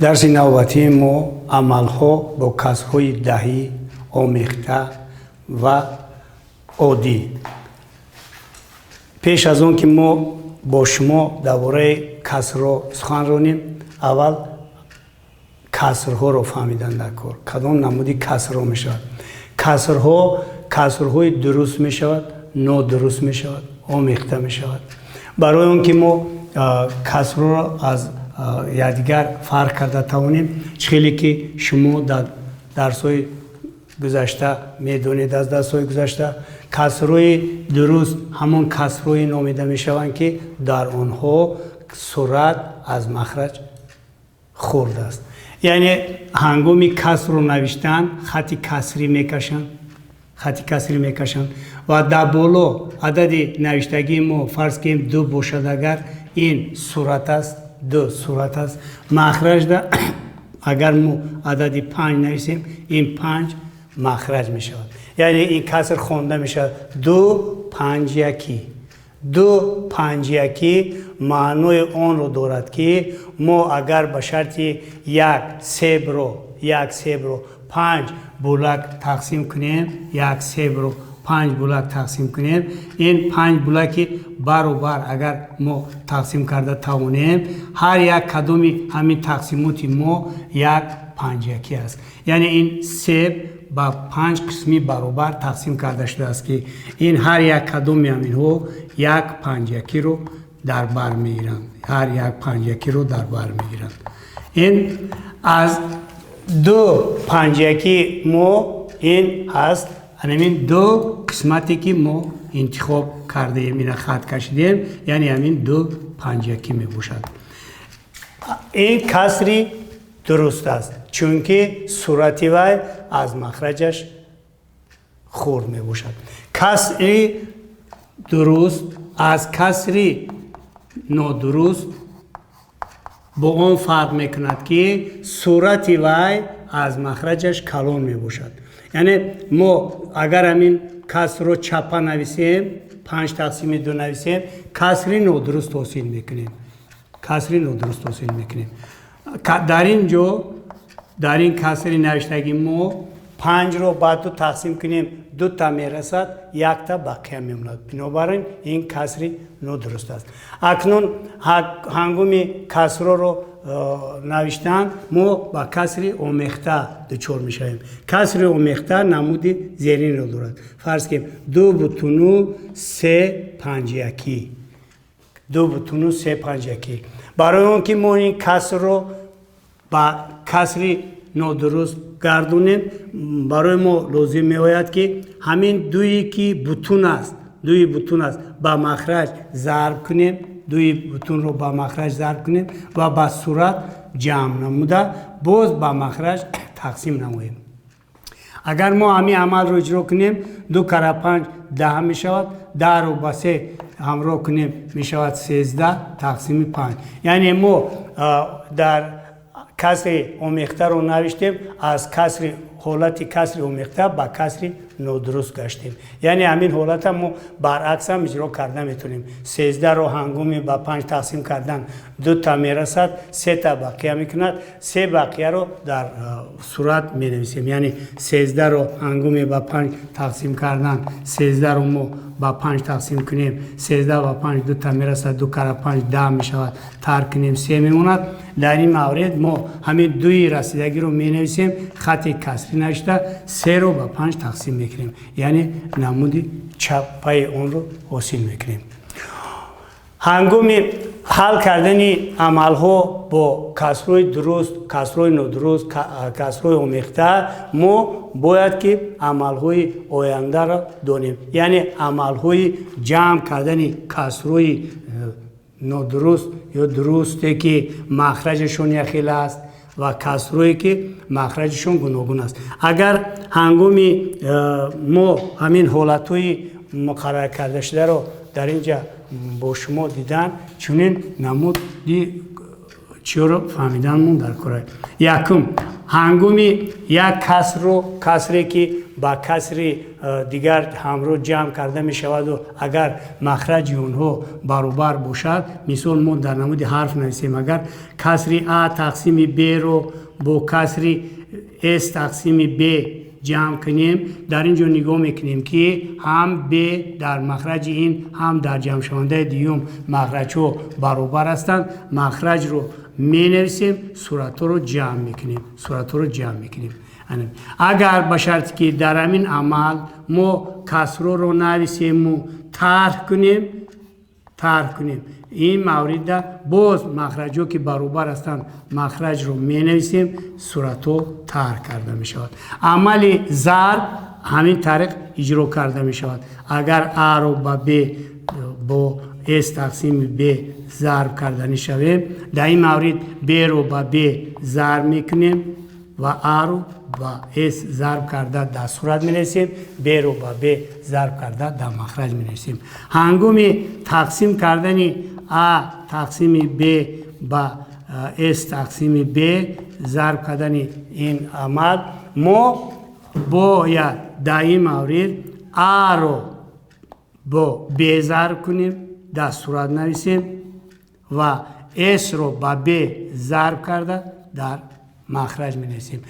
Дарси навбатии мо амалҳо бо касрҳои даҳӣ, омехта ва оддӣ. Пеш аз он ки мо бо шумо дар бораи касрҳо сухан ронем, аввал касрҳоро фаҳмидан дар кор. Кадом намуди касрҳо мешавад? Касрҳо касрҳои дуруст мешавад, нодуруст мешавад, омехта мешавад. Барои он ки мо касрҳоро аз якдигар фарқ карда тавонем, чӣ хеле ки шумо дар дарсҳои гузашта медонед, аз дарсҳои гузашта касрҳои дуруст ҳамон касрҳое номида мешаванд, ки дар онҳо сурат аз махраҷ хурд аст. Яъне ҳангоми касрро навиштан хати касрӣ мекашанд, хати касрӣ мекашанд ва дар боло адади навиштагии мо, фарз кунем, ду бошад, агар ин сурат аст, ду сурат аст. Махраҷда агар мо адади панҷ нависем, ин панҷ махраҷ мешавад. Яъне ин каср хонда мешавад ду панҷ якӣ. Ду панҷ якӣ маънои онро дорад, ки мо агар ба шарти як себро, як себро панҷ булак тақсим кунем, як себро панҷ булак тақсим кунем, ин панҷ булаки баробар агар мо тақсим карда тавонем, ҳар як кадоми ҳамин тақсимоти мо як панҷякӣ аст. Яъне ин себ ба панҷ қисми баробар тақсим карда шудааст, ки ин ҳар як кадоми ҳаминҳо як панҷякиро дар бар мегиранд, ҳар як панҷякиро дар бар мегиранд. Ин аз ду панҷякӣ мо ин ҳаст ҳамин ду қисмате, ки мо интихоб кардаем, ина хат кашидем, яъне ҳамин ду панҷякӣ мебошад. Ин касри дуруст аст, чунки сурати вай аз махраҷаш хурд мебошад. Касри дуруст аз касри нодуруст бо он фарқ мекунад, ки сурати вай аз махраҷаш калон мебошад. Яъне мо агар ҳамин касрро чапа нависем, панҷ тақсими ду нависем, касри нодуруст ҳосил мекунем, касри нодуруст ҳосил мекунем. Дар ин ҷо, дар ин касри навиштагӣ мо панҷро ба ду тақсим кунем, дута мерасад, якта бақия мемонад. Бинобар ин ин касри нодуруст аст. Акнун ҳангоми касрҳоро навиштан мо ба касри омехта дучор мешавем. Касри омехта намуди зеринро дорад. Фарз кунем, ду бутуну се панҷякӣ, ду бутуну се панҷякӣ. Барои он ки мо ин касрро ба касри нодуруст гардонем, барои мо лозим меояд, ки ҳамин дуе ки бутун аст, дуи бутун аст, ба махраҷ зарб кунем, дуи бутунро ба махраҷ зарб кунем ва ба сурат ҷамъ намуда, боз ба махраҷ тақсим намоем. Агар мо ҳамин амалро иҷро кунем, ду кара панҷ 10 мешавад, 10-ро ба се ҳамроҳ кунем, мешавад 13 тақсими панҷ. Яъне мо дар касри омехтаро навиштем, аз касри ҳолати касри омехта ба касри нодуруст гаштем. Яъне ҳамин ҳолата мо баръаксам иҷро карда метавонем. 13-ро ҳангоми ба панҷ тақсим кардан дута мерасад, сета бақия мекунад, се бақияро дар сурат менависем. Яъне 13-ро ҳангоми ба панҷ тақсим кардан, 13-ро мо ба панҷ тақсим кунем, 13 ба панҷ дута мерасад, ду кара панҷ 10 мешавад, тарк кунем, се мемонад. Дар ин мавред мо ҳамин дуи расидагиро менависем, хати касрӣ навишта, серо ба панҷ тақсим мекунем, яъне намуди чаппаи онро ҳосил мекунем. Ҳангоми ҳал кардани амалҳо бо касрҳои дуруст, касрҳои нодуруст, касрҳои омехта мо бояд ки амалҳои ояндаро донем, яъне амалҳои ҷамъ кардани касрҳои нодуруст ё дурусте, ки махраҷашон якхела аст, ва касрҳое, ки махраҷашон гуногун аст. Агар ҳангоми мо ҳамин ҳолатҳои муқаррар карда шударо дар ин ҷа бо шумо дидан, чунин намуди чиёро фаҳмиданмон дар кора. Якум, Ҳангоми як касрро, касре ки ба касри дигар ҳамроҳ ҷамъ карда мешаваду агар махраҷи онҳо баробар бошад, мисол мо дар намуди ҳарф нависем, агар касри а тақсими б-ро бо касри с тақсими б ҷамъ кунем, дар ин ҷо нигоҳ мекунем, ки ҳам б дар махраҷи ин, ҳам дар ҷамъшавандаи дуюм махраҷҳо баробар ҳастанд. Махраҷро менависем, суратҳоро ҷамъ мекунем, суратҳоро ҷамъ мекунем. Агар ба шарте ки дар ҳамин амал мо касрҳоро нависему тарҳ кунем, тарҳ кунем, ин мавридда боз махраҷҳо ки баробар ҳастанд, махраҷро менависем, суратҳо тарҳ карда мешавад. Амали зарб ҳамин тариқ иҷро карда мешавад. Агар аро ба б бо с тақсими б зарб карданӣ шавем, дар ин маврид б-ро ба б зарб мекунем ва аро ба с зарб карда дар сурат менависем, б-ро ба б зарб карда дар махраҷ менависем. Ҳангоми тақсим кардани а тақсими б ба с тақсими б зарб кардани ин амал, мо бояд дар ин маврид аро бо б зарб кунем, дар сурат нависем ва с-ро ба б зарб карда дар махраҷ менависем.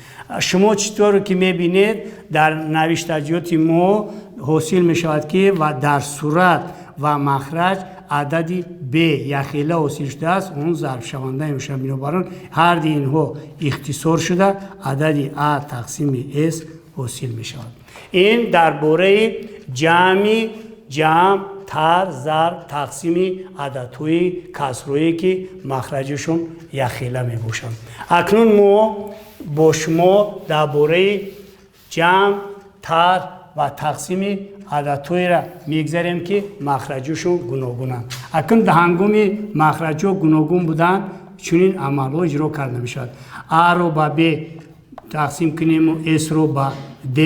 Шумо чӣ тавре ки мебинед, дар навиштаҷоти мо ҳосил мешавад, ки ва дар сурат ва махраҷ адади б якхела ҳосил шудааст, он зарбшаванда мешавад. Бинобар он ҳарди инҳо ихтисор шуда, адади а тақсими с ҳосил мешавад. Ин дар бораи ҷамъи ҷамъ, тарҳ, зарб, тақсими ададҳои касрҳое, ки махраҷашон якхела мебошанд. Акнун мо бо шумо дар бораи ҷамъ, тарҳ ва тақсими ададҳоеро мегзарем, ки махраҷашон гуногунанд. Акнун дар ҳангоми махраҷҳо гуногун буданд, чунин амалҳо иҷро карда мешавад. Аро ба б тақсим кунему с-ро ба д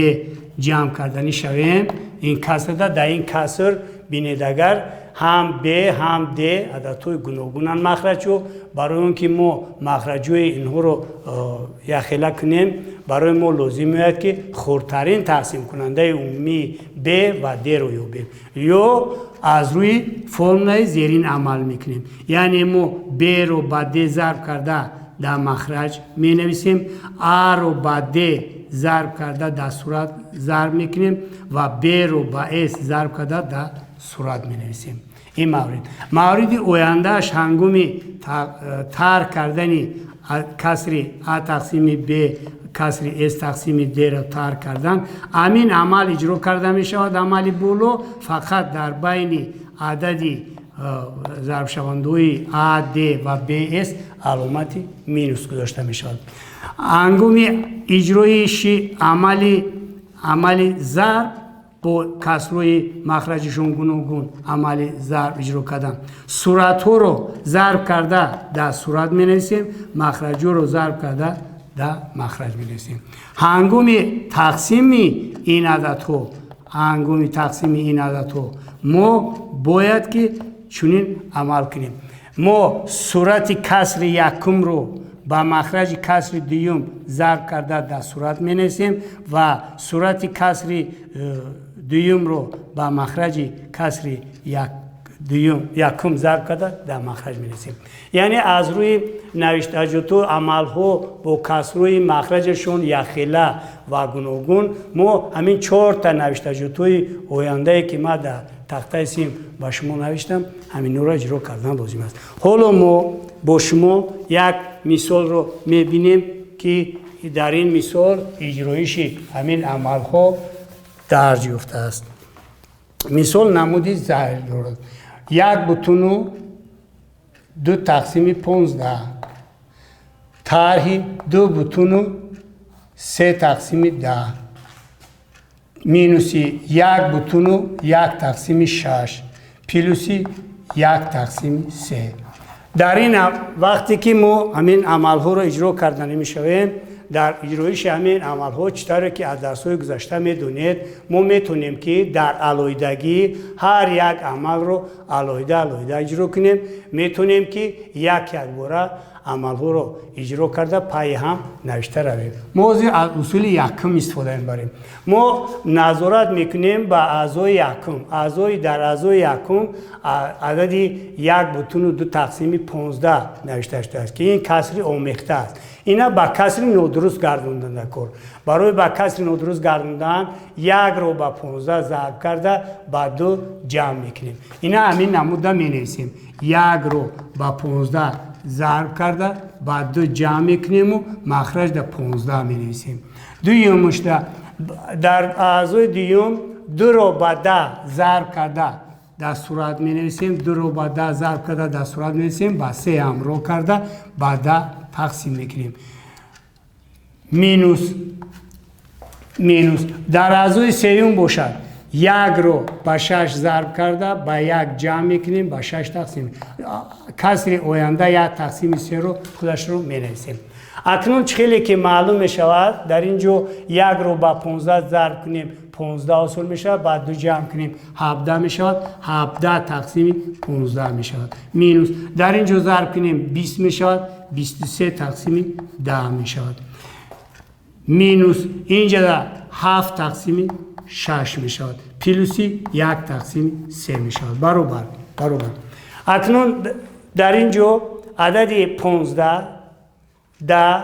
ҷамъ карданӣ шавем, ин касрда дар ин каср бинед, агар ҳам б, ҳам д ададҳои гуногунанд махраҷҳо, барои он ки мо махраҷҳои инҳоро якхела кунем, барои мо лозим меояд, ки хурдтарин тақсимкунандаи умумии б ва д-ро ёбем ё аз рӯи формулаи зерин амал мекунем. Яъне мо б-ро ба д зарб карда дар махраҷ менависем, аро ба д зарб карда дар сурат зарб мекунем ва б-ро ба с зарб карда дар сурат менависем. Ин маврид. Мавриди ояндааш, ҳангоми тарҳ кардани касри а тақсими б, касри с тақсими д-ро тарҳ кардан, ҳамин амал иҷро карда мешавад. Амали боло, фақат дар байни адади зарбшавандаҳои а, д ва б, с аломати минус гузошта мешавад. Ҳангоми иҷроиши амали зарб бо касрҳои махраҷашон гуногун, амали зарб иҷро кардан, суратҳоро зарб карда дар сурат менависем, махраҷҳоро зарб карда дар махраҷ менависем. Ҳангоми тақсими ин ададҳо, ҳангоми тақсими ин ададҳо мо бояд ки чунин амал кунем: мо сурати касри якумро ба махраҷи касри дуюм зарб карда дар сурат менависем ва сурати касри дуюмро ба махраҷи касри якум зарб карда дар махраҷ менависем. Яъне аз рӯи навиштаҷоту амалҳо бо касрҳои махраҷашон якхела ва гуногун, мо ҳамин чорта навиштаҷотҳои ояндае, ки ман дар тахтаи сим ба шумо навиштам, ҳаминҳоро иҷро кардан лозим аст. Ҳоло мо бо шумо як мисолро мебинем, ки дар ин мисол иҷроиши ҳамин амалҳо дарҷ ёфтааст. Мисол намуди зайл дорад: 1,2 тақсими 15 тарҳи 2,3 тақсими 10 минуси 1,1 тақсими 6 плюси 1 тақсими 3. Дар ин вақте ки мо ҳамин амалҳоро иҷро карда намешавем, дар иҷроиши ҳамин амалҳо, чӣ тавре ки аз дарсҳои гузашта медонед, мо метавонем, ки дар алоҳидагӣ ҳар як амалро алоҳида алоҳида иҷро кунем, метавонем, ки як якбора Амалҳоро иҷро карда, пайи ҳам навишта равем. Мо ҳозир аз усули якум истифода мебарем. Мо назорат мекунем ба аъзои якум. Аъзои дар аъзои якум адади 1,2 тақсими 15 навишта шудааст, ки ин касри омехта аст. Ина ба касри нодуруст гардондан кор. Барои ба касри нодуруст гардондан якро ба 15 зарб карда, ба ду ҷамъ мекунем. Ина ҳамин намуда менависем: якро ба 15 зарб карда, ба ду ҷамъ мекунему махраҷ да 15 менависем. Дуюмушда, дар аъзои дуюм дуро ба 10 зарб карда, дар сурат менависем. Дуро ба 10 зарб карда, дар сурат менависем, ба се ҳамроҳ карда, ба 10 тақсим мекунем. Минус, минус. Дар аъзои сеюм бошад, якро ба шаш зарб карда, ба як ҷамъ мекунем, ба шаш тақсим. Касри оянда як тақсими серо худашро менависем. Акнун чӣ хеле ки маълум мешавад, дар ин ҷо якро ба 15 зарб кунем, 15 ҳосил мешавад, ба ду ҷамъ кунем, 17 мешавад, 17 тақсими 15 мешавад. Минус. Дар ин ҷо зарб кунем, 20 мешавад, 23 тақсими 10 мешавад. Минус. Инҷа ҳафт тақсими шаш мешавад, плюси як тақсими се мешавад, баробар, баробар. Акнун дар ин ҷо адади 15, 10,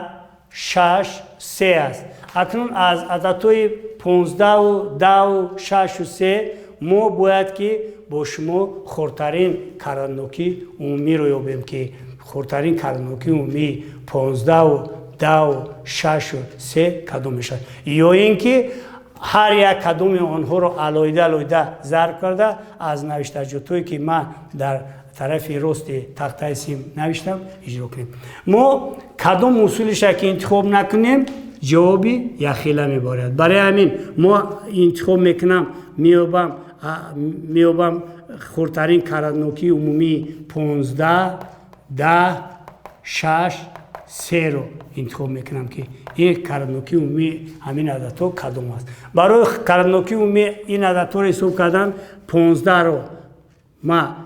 шаш, се аст. Акнун аз ададҳои понздаҳу даҳу шашу се мо бояд ки бо шумо хурдтарин карданокии умумиро ёбем, ки хурдтарин карданокии умумии понздаҳу даҳу шашу се кадом мешавад, ё ин ки ҳар як кадоми онҳоро алоҳида алоҳида зарб карда, аз навиштаҷотҳое, ки ман дар тарафи рости тахтаи сим навиштам, иҷро кунем. Мо кадом усулиша ки интихоб накунем, ҷавоби якхела меборад. Барои ҳамин мо интихоб мекунам, меёбам хурдтарин карданокии умумии 15, 10, шаш, серо интихоб мекунам, ки ин карданокии умумии ҳамин ададҳо кадом аст. Барои карданокии умумии ин ададҳоро ҳисоб кардан, 15-ро ма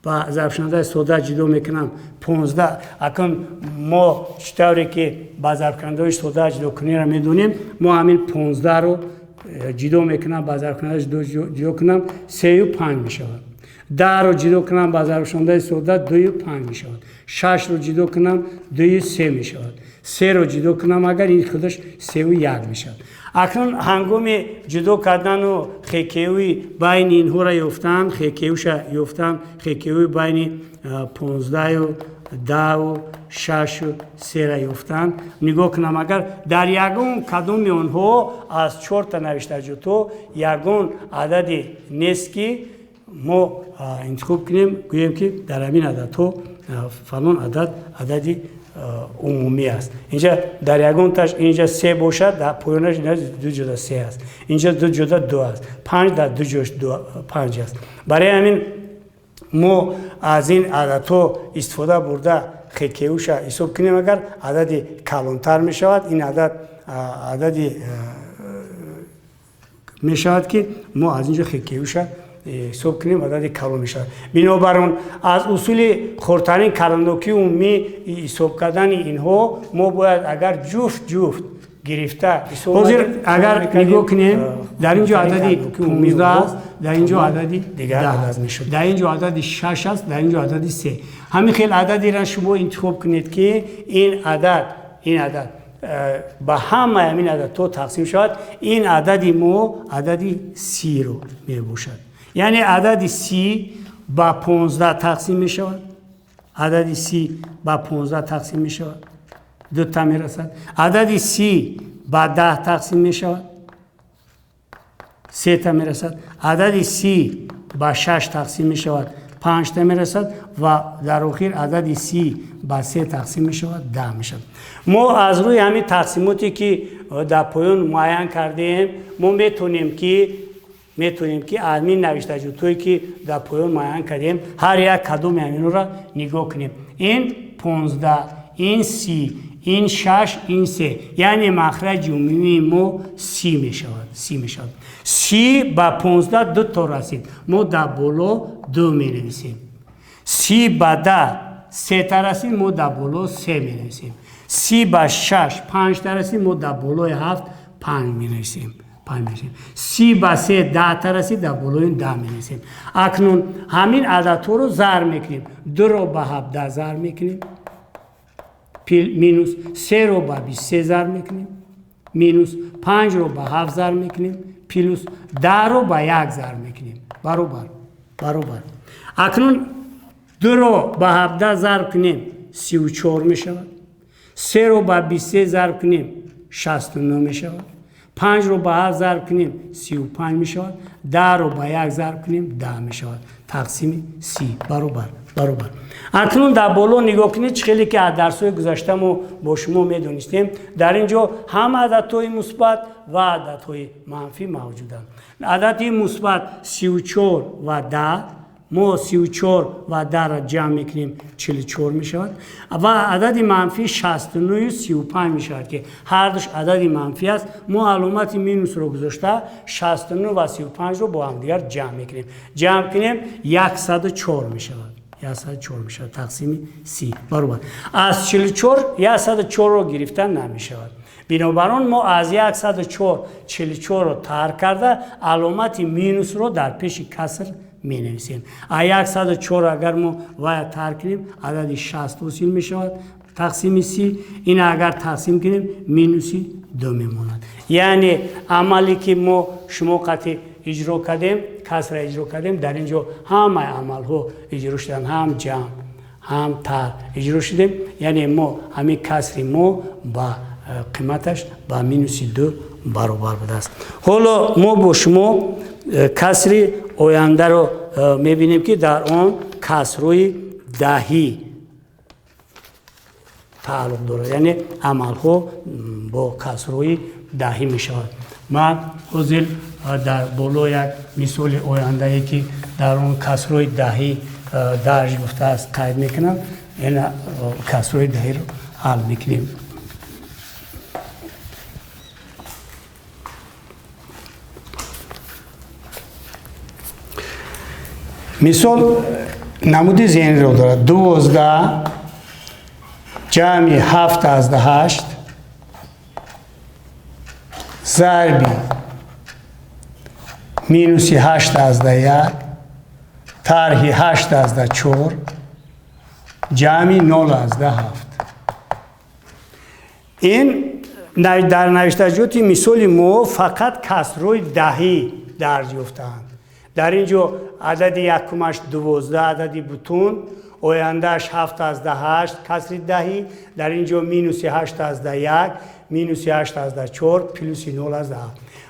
ба зарбшавандаи сода ҷудо мекунам. 15, акнун мо чӣ тавре ки ба зарбкунандаҳои сода ҷудокуниро медонем, мо ҳамин 15-ро ҷудо мекунам, ба зарбкунанда ҷудо кунам, сею панҷ мешавад. 10-ро ҷудо кунам ба зарбшавандаи сода, дую панҷ мешавад. Шашро ҷудо кунам, дую се мешавад. Серо ҷудо кунам агар, ин худаш сею як мешавад. Акнун ҳангоми ҷудо кардану ХКУи байни инҳоро ёфтан, ХКУша ёфтан, ХКУи байни понздаҳу даҳу шашу сера ёфтан, нигоҳ кунам агар, дар ягон кадоми онҳо аз чорта навиштаҷотҳо ягон ададе нест, ки мо интихоб кунем, гӯем, ки дар ҳамин ададҳо фалон адад адади умумӣ аст. Инҷа дар ягонташ, инҷа се бошад, дар поёнаш ду ҷода се аст, инҷа ду ҷода ду аст, панҷ дар ду ҷош панҷ аст. Барои ҳамин мо аз ин ададҳо истифода бурда, ХКУша ҳисоб кунем агар, адади калонтар мешавад. Ин адад адади мешавад, ки мо аз ин ҷо ХКУша ҳисоб кунем, адади калон мешавад. Бинобар он аз усули хурдтарин карданокии умумӣ ҳисоб кардани инҳо мо бояд агар ҷуфт ҷуфт гирифта. Ҳозир агар нигоҳ кунем, дар ин ҷо адади 15 аст, дар ин ҷо адади дигар 10 аст, мешуд. Дар ин ҷо адади шаш аст, дар ин ҷо адади се. Ҳамин хел ададеро шумо интихоб кунед, ки ин адад ба ҳамаи ҳамин ададҳо тақсим шавад. Ин адади мо адади 30-ро мебошад, яъне адади 30 ба 15 тақсим мешавад. Адади 30 ба 15 тақсим мешавад, дута мерасад. Адади 30 ба 10 тақсим мешавад, сета мерасад. Адади 30 ба шаш тақсим мешавад, панҷта мерасад ва дар охир адади 30 ба се тақсим мешавад, 10 мешавад. Мо аз рӯи ҳамин тақсимоте, ки дар поён муайян кардем, мо метавонем ки аз ҳамин навиштаҷотҳое, ки дар поён муайян кардем, ҳар як кадоми ҳаминҳоро нигоҳ кунем. Ин 15, ин 30, ин шаш, ин се, яъне махраҷи умумии мо 30 мешавад, 30 мешавад. 30 ба 15 ду то расид, мо дар боло ду менависем. 30 ба 10. сета расид, мо дар боло се менависем. 30 ба 6 панҷта расид, мо дар болои 7 панҷ менависем. 30 ба 3 10та расид, дар болои 10 менависем. Акнун ҳамин ададҳоро зарб мекунем. 2-ро ба 17 зарб мекунем, минус 3-ро ба 23 зарб мекунем, минус 5-ро ба 7 зарб мекунем, плюс 10-ро ба 1 зарб мекунем. Баробар. Баробар. Акнун 2-ро ба 17 зарб кунем, 34 мешавад. 3-ро ба 23 зарб кунем, 69 мешавад. 5-ро ба 7 зарб кунем, 35 мешавад. 10-ро ба 1 зарб кунем, 10 мешавад. Тақсими 30 баробар. Баробар. Акнун дар боло нигоҳ кунед, чӣ хеле ки аз дарсҳои гузашта мо бо шумо медонистем, дар ин ҷо ҳам ададҳои мусбат ва ададҳои манфӣ мавҷуданд. Адади мусбат 34 ва 10, мо 34 ва 10-ро ҷамъ мекунем, 44 мешавад. Ва адади манфӣ 69 35 мешавад, ки ҳардуш адади манфӣ аст. Мо аломати минусро гузошта 69 ва 35-ро бо ҳамдигар ҷамъ мекунем. Ҷамъ кунем, 104 мешавад. 104 мешавад тақсими 30 баробар. Аз 44 104-ро гирифта намешавад. Бинобар он мо аз 104 44-ро тарк карда аломати минусро дар пеши каср менависем. А 104 агар мо вая тарк кунем, адади 60 ҳосил мешавад тақсими 30. Ин агар тақсим кунем, минуси 2 мемонад. Яъне амале ки мо шумо қатъи иҷро кардем, касра иҷро кардем, дар ин ҷо ҳамаи амалҳо иҷро шуданд, ҳам ҷамъ, ҳам тарк иҷро шудем. Яъне мо ҳамин касри мо ба қиматаш ба минуси 2 баробар будааст. Ҳоло мо бо шумо касри ояндаро мебинем, ки дар он касрҳои даҳӣ тааллуқ дорад, яъне амалҳо бо касрҳои даҳӣ мешавад. Ман ҳозир дар боло як мисоли ояндае, ки дар он касрҳои даҳӣ дарҷ гуфтааст, қайд мекунам. Яъне касрҳои даҳиро ҳал мекунем. Мисол намуди зеҳниро дорад. 12 ҷамъи 7,8 зарби минуси 8,1 тарҳи 8,4 ҷамъи 0,7. Ин дар навиштаҷоти мисоли мо фақат касрҳои даҳӣ дарҷ ёфтаанд. Дар ин ҷо адади якумаш 12 адади бутун, ояндааш 7,8 касри даҳӣ, дар ин ҷо минуси 8,1, минуси 8,4, плюси 0,7.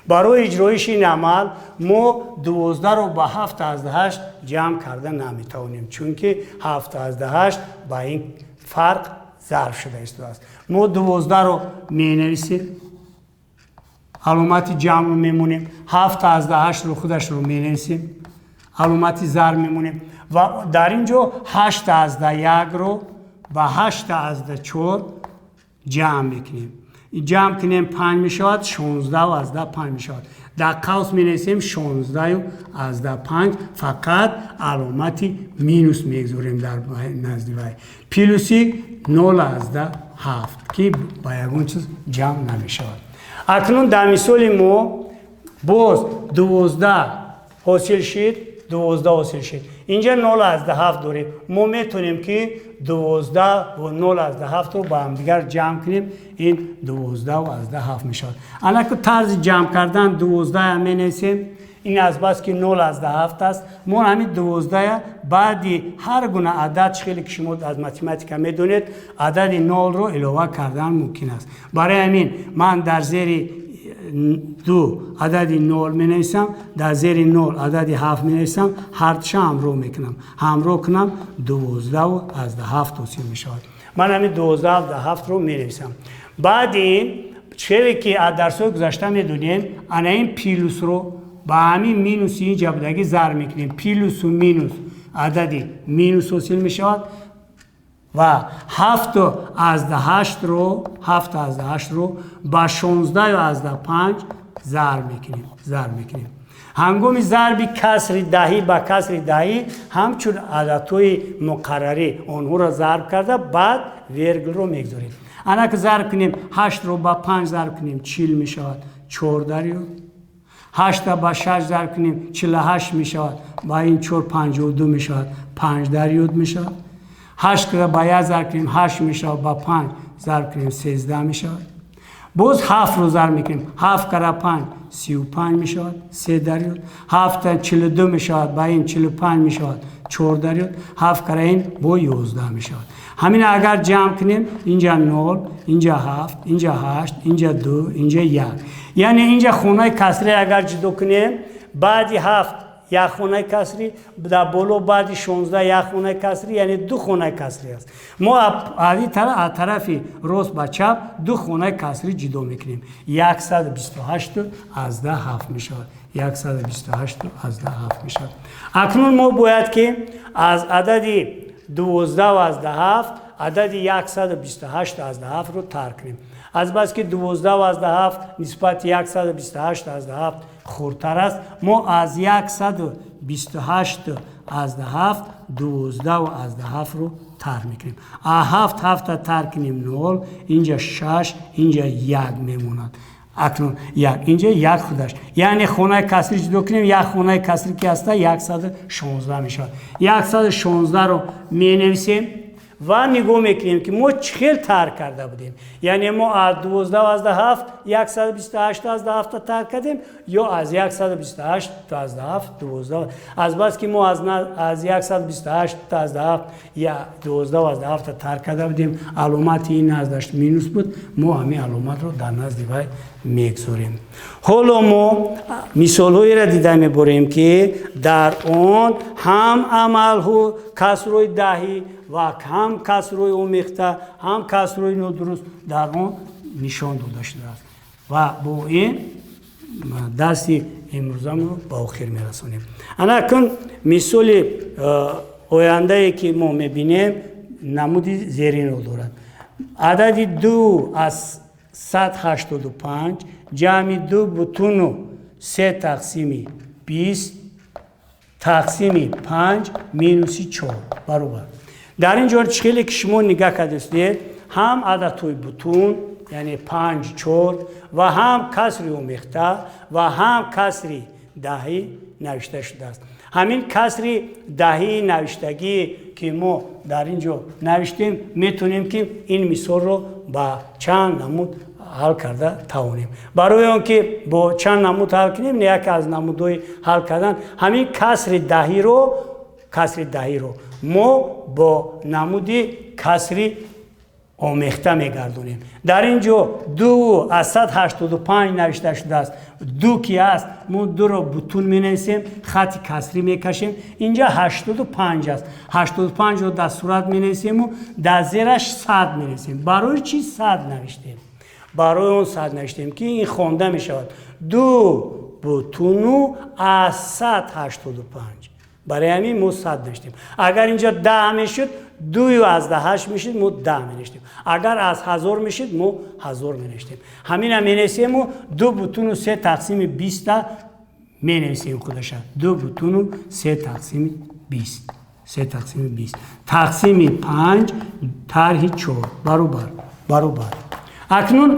Барои иҷроиши ин амал мо 12-ро ба 7,8 ҷамъ карда наметавонем, чунки 7,8 ба ин фарқ зарб шуда истодааст. Мо 12-ро менависем, аломати ҷамъро мемонем, 7,8-ро худашро менависем, аломати зарб мемонем ва дар ин ҷо 8,1-ро ба 8,4 ҷамъ мекунем. Ҷамъ кунем 5 мешавад, 16,5 мешавад. Дар қавс менависем 16,5, фақат аломати минус мегузорем дар назди вай, плюси 0,7, ки ба ягон чиз ҷамъ намешавад. Акнун дар мисоли мо боз 12 ҳосил шид, 12 ҳосил шид. Инҷа 0,7 дорем. Мо метавонем ки 12 ва 0,7-ро ба ҳамдигар ҷамъ кунем. Ин 12,7 мешавад. Анаку тарзи ҷамъ кардан 12 менависем. Ин азбаски 0,7 аст. Мо ҳамин 12 баъди ҳар гуна адад, чӣ хеле ки шумо аз математика медонед, адади 0-ро илова кардан мумкин аст. Барои ҳамин ман дар зери 2 адади 0 менависам, дар зери 0 адади 7 менависам, ҳардуша ҳамроҳ мекунам. Ҳамроҳ кунам 12,7 ҳосил мешавад. Ман ҳамин 12,7-ро менависам. Баъди ин чӣ ки аз дарсҳои гузашта медонем, ана ин плюсро ба ҳамин минуси ин ҷабдагӣ зарб мекунем. Плюсу минус адади минус ҳосил мешавад ва 7,8-ро ба 16,5 зарб мекунем. Ҳангоми зарби касри даҳӣ ба касри даҳӣ, ҳамчун ададҳои муқаррарӣ онҳоро зарб карда, баъд вергулро мегузорем. Анаки зарб кунем, ҳаштро ба панҷ зарб кунем, 40 мешавад, чор дарёд. Ҳашта ба шаш зарб кунем, 48 мешавад, ба ин чор 52 мешавад, панҷ дарёд мешавад. Ҳаштро ба як зарб кунем, ҳашт мешавад, ба панҷ зарб кунем, 13 мешавад. Боз ҳафтро зарб мекунем, ҳафт кара панҷ 35 мешавад, се дарёд. Ҳафта 42 мешавад, ба ин 45 мешавад, чор дарёд. Ҳафт кара ин бо 11 мешавад. Ҳамин агар ҷамъ кунем, инҷа нол, инҷа ҳафт, инҷа ҳашт, инҷа ду, инҷа як. Яъне инҷа хонаи касре агар ҷудо кунем, баъди ҳафт як хонаи касрӣ, дар боло баъди 16 як хонаи касрӣ, яъне ду хонаи касрӣ аст. Мо аз тарафи рост ба чап ду хонаи касрӣ ҷудо мекунем. 128,7 мешавад. 128,7 мешавад. Акнун мо бояд ки аз адади 12,7 адади 128,7-ро тарк кунем. Азбаски 12,7 нисбати 128,7 хурдтар аст, мо аз 128,7 12,7-ро тарк мекунем. А ҳафт ҳафта тарк кунем, нол, инҷа шаш, инҷа як мемонад. Акнун як инҷа як худаш, яъне хонаи касрӣ ҷудо кунем, як хонаи касрӣ ки ҳаста, 116 мешавад. 116-ро менависем ва нигоҳ мекунем, ки мо чӣ хел тарк карда будем. Яъне мо аз 12,7 128,7 тарк кардем ё аз 128,7 12. Азбаски мо аз 128,7 12,7 тарк карда будем, аломати ин наздаш минус буд, мо ҳамин аломатро дар назди вай мегузорем. Ҳоло мо мисолҳоеро дида меборем, ки дар он ҳам амалҳо касрҳои даҳӣ ва ҳам касрҳои омехта, ҳам касрҳои нодуруст дар он нишон дода шудааст ва бо ин дарси имрӯзамро ба охир мерасонем. Анакун мисоли ояндае, ки мо мебинем, намуди зеринро дорад: адади 2,185 ҷамъи 2,3 тақсими 20 тақсими панҷ минуси чор баробар. Дар ин ҷо чӣ хеле ки шумо нигаҳ кардастед, ҳам ададҳои бутун, яъне панҷ, чор, ва ҳам касри омехта ва ҳам касри даҳӣ навишта шудааст. Ҳамин касри даҳии навиштагие, ки мо дар ин ҷо навиштем, метавонем, ки ин мисолро ба чанд намуд ҳал карда тавонем. Барои он ки бо чанд намуд ҳал кунем, яке аз намудҳои ҳал кардан ҳамин касри даҳиро мо бо намуди касри омехта мегардонем. Дар ин ҷо 2,185 навишта шудааст. Ду ки аст, мо дуро бутун менависем, хати касрӣ мекашем. Инҷа 85 аст, 85-ро дар сурат менависему дар зераш 100 менависем. Барои чӣ 100 навиштем? Барои он 100 навиштем, ки ин хонда мешавад 2,185. Барои ҳамин мо 100 навиштем. Агар инҷо 10 мешуд, 2,8 мешуд, мо 10 менавиштем. Агар аз ҳазор мешуд, мо ҳазор менавиштем. Ҳамина менависему 2,3 тақсими биста менависем худаша. 2,3 тақсими 20, се тақсими 20 тақсими панҷ тарҳи чор баробар. Акнун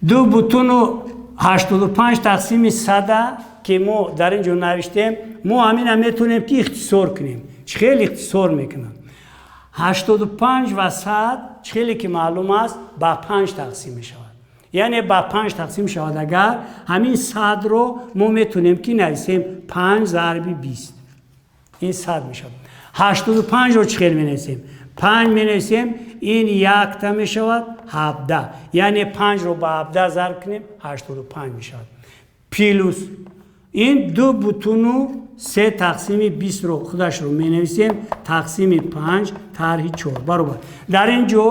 2,85 тақсими сада, ки мо дар ин ҷо навиштем, мо ҳамина метавонем, ки ихтисор кунем. Чӣ хел ихтисор мекунам? 85 ва 100, чӣ хеле ки маълум аст, ба панҷ тақсим мешавад, яъне ба панҷ тақсим шавад. Агар ҳамин 100-ро мо метавонем, ки нависем панҷ зарби 20, ин 100 мешавад. 85-ро чӣ хел менависем? Панҷ менависем, ин якта мешавад 17, яъне панҷро ба 17 зарб кунем, 85 мешавад. Плюс ин 2,3 тақсими бистро худашро менависем, тақсими панҷ тарҳи чор баробар. Дар ин ҷо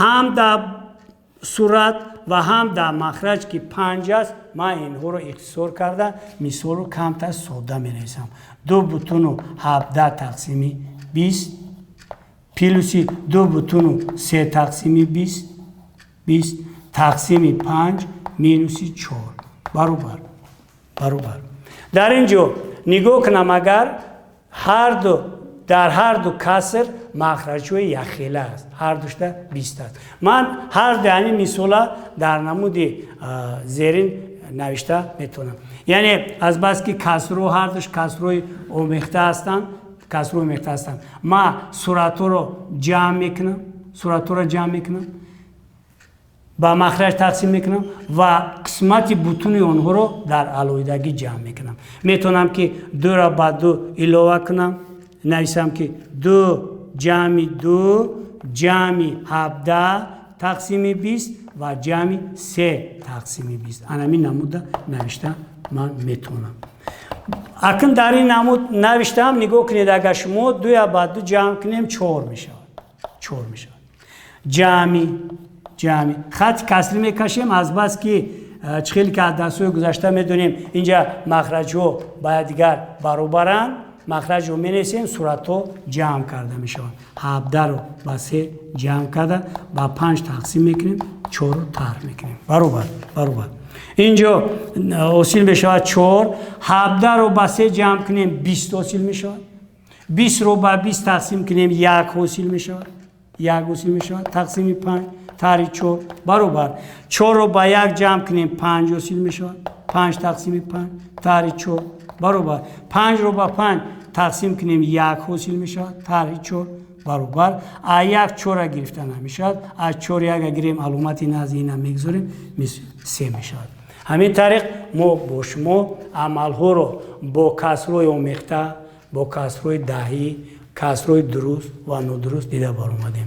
ҳам дар сурат ва ҳам дар махраҷ, ки панҷ аст, ман инҳоро ихтисор карда, мисолро камтар содда менависам: 2,17 тақсими 20 плюси 2,3 тақсими 20 тақсими панҷ минуси чор баробар. Дар ин ҷо нигоҳ кунам, агар ҳарду дар ҳарду каср махраҷҳои якхела аст, ҳардушта 20 аст. Ман ҳарду ҳамин мисола дар намуди зерин навишта метавонам. Яъне азбаски касрҳо ҳардуш касрҳои омехта ҳастанд, касрҳои омехта ҳастанд, ман суратҳоро ҷамъ мекунам, суратҳоро ҷамъ мекунам, ба махраҷ тақсим мекунам ва қисмати бутуни онҳоро дар алоҳидагӣ ҷамъ мекунам. Метавонам, ки дуро ба ду илова кунам, нависам, ки ду ҷамъи ду ҷамъи 17 тақсими 20 ва ҷамъи се тақсими 20. Анамин намуда навишта ман метавонам. Акн дар ин намуд навиштаам, нигоҳ кунед, агар шумо дуя ба ду ҷамъ кунем, чор мешавад, чор мешавад. Ҷамъи хати касрӣ мекашем. Азбаски чӣ хеле ки аз дарсҳои гузашта медонем, инҷа махраҷҳо ба якдигар баробаранд, махраҷро менависем, суратҳо ҷамъ карда мешаванд. 17-ро ба се ҷамъ карда, ба панҷ тақсим мекунем, чорро тарҳ мекунем, баробар. Инҷо ҳосил мешавад чор. 17-ро ба се ҷамъ кунем, 20 ҳосил мешавад. 20-ро ба 20 тақсим кунем, як ҳосил мешавад, як ҳосил мешавад, тақсими панҷ, тарҳи чор, баробар. Чорро ба як ҷамъ кунем, панҷ ҳосил мешавад, панҷ тақсими панҷ, тарҳи чор, баробар. Панҷро ба панҷ тақсим кунем, як ҳосил мешавад, тарҳи чор, баробар. А як чора гирифта намешавад, аз чор яка гирем, аломати назди ина мегузорем, се мешавад. Ҳамин тариқ мо бо шумо амалҳоро бо касрҳои омехта, бо касрҳои даҳӣ, касрҳои дуруст ва нодуруст дида баромадем.